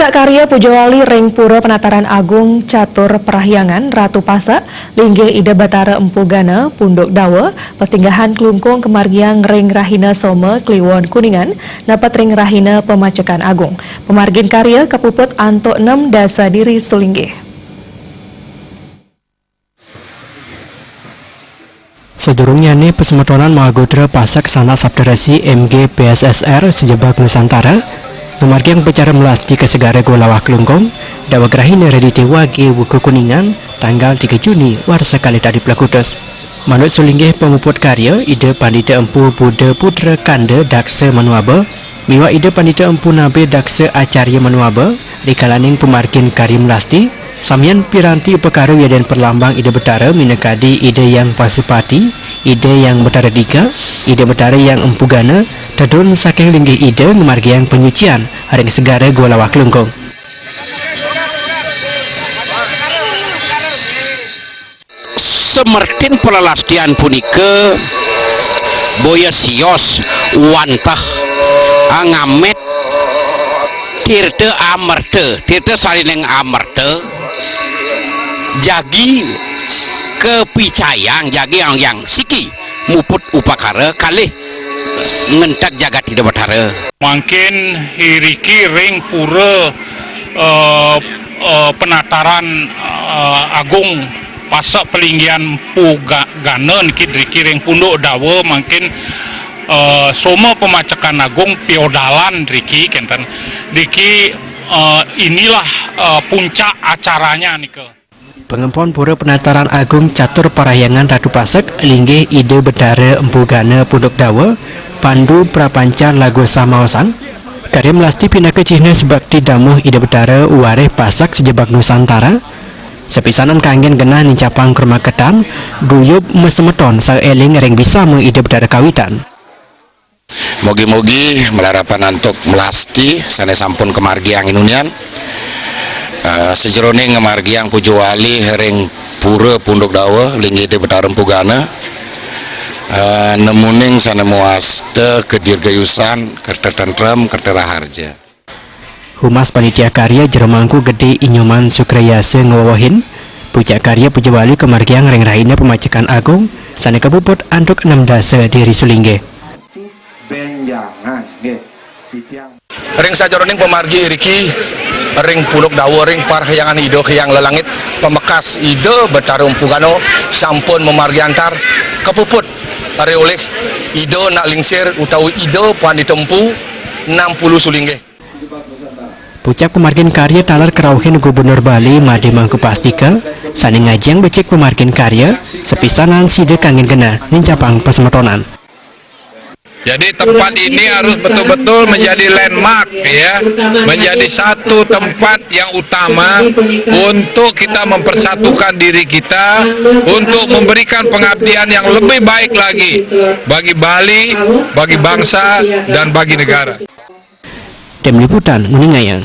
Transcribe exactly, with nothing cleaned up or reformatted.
Karya pujawali ring Pura Penataran Agung Catur Parahyangan Ratu Pasek, linggih Ida Batara Empu Gana, Punduk Dawa, pasinggahan klungkung kamargiang ring rahina Soma Kliwon Kuningan, napet ring rahina Pemacekan Agung. Pamargin karya kapuput antuk nem dasa diri sulinggih. Sadurungnyané pasemetonan Mahagotra Pasek Sanak Saptaresi M G P S S R sajebag Nusantara ngamargiang upacara melasti ka Segara Gua Lawah Klungkung, daweg rahina Raditya Wage Wuku Kuningan, tanggal tiga Juni warsa kalih tadi plekutus. Manut sulinggih pamuput karya, Ida Pandita Empu Buddha Putra Kanda Daksa Manuaba, miwah Ida Pandita Empu Nabe Daksa Acarya Manuaba, rikalaning pamargin karya melasti, samian piranti upakara wiadin perlambang Ida Betara minakadi Ida Hyang Pasupati, Ida Hyang Betara Dika, Ida Betara Hyang Empu Gana, tedun saking linggih Ida ngamargiang panyucian ring Segara Gua Lawah Klungkung. Semertin palelastian punika boya sios wantah ngamet tirta amerta, tirta salining amerta, jagi kapicayang, jagi yang, yang siki muput upakara kalih ngenteg jagat Ida Betara. Mangkin iriki ring pura, eh, eh, penataran, eh, agung Pasek Palinggihan Empu Ga-, Gana niki driki ring Punduk Dawa mangkin, eh, Soma Pemacekan Agung piodalan driki kenten. Driki, eh, inilah, eh, puncak acaranya nika. Pangempon Pura Penataran Agung Catur Parahyangan Ratu Pasek, linggih Ida Betara Empu Gana Punduk Dawa, Pandu Prapanca Lagu Samaosan, karya melasti pinaka cihna subakti damuh Ida Betara warih Pasek sajebag Nusantara, sapisanan kanggen genah nincapang krumaketan, guyub masemeton saha éling ring bisama Ida Betara kawitan. Mugi-mugi malarapan antuk melasti sané sampun kamargiang inunian, eh, sajeroning ngamargiang puja wali ring Pura Punduk Dawa, linggih Ida Betara Empu Gana, eh, nemuning sané mawasta kadirgayusan, kerta tentrem, kerta raharja. Humas Panitia Karya Jero Mangku Gedé I Nyoman Sukrayasa ngawewehin, puncak karya puja wali kamargiang ring rahina Pemacekan Agung, sané kapuput antuk nem dasa diri sulinggih. Bénjangan, nggih. Titiang. Ring sajeroning pamargi iriki, ring Punduk Dawa, ring parhyangan Ida Hyang Lelangit, pamekas Ida Betara Empu Gana sampun mamargi antar, kapuput ring olih Ida Anak Lingsir utawi Ida Pandita Empu enam puluh sulinggih. Pucak pamargin karya taler karauhin Gubernur Bali Madé Mangku Pastika, sané ngajiang becik pamargin karya, sapisanan sida kanggen genah nincapang pasemetonan. Jadi tempat ini harus betul-betul menjadi landmark, ya, menjadi satu tempat yang utama untuk kita mempersatukan diri kita, untuk memberikan pengabdian yang lebih baik lagi bagi Bali, bagi bangsa, dan bagi negara. Tim Liputan nguningayang.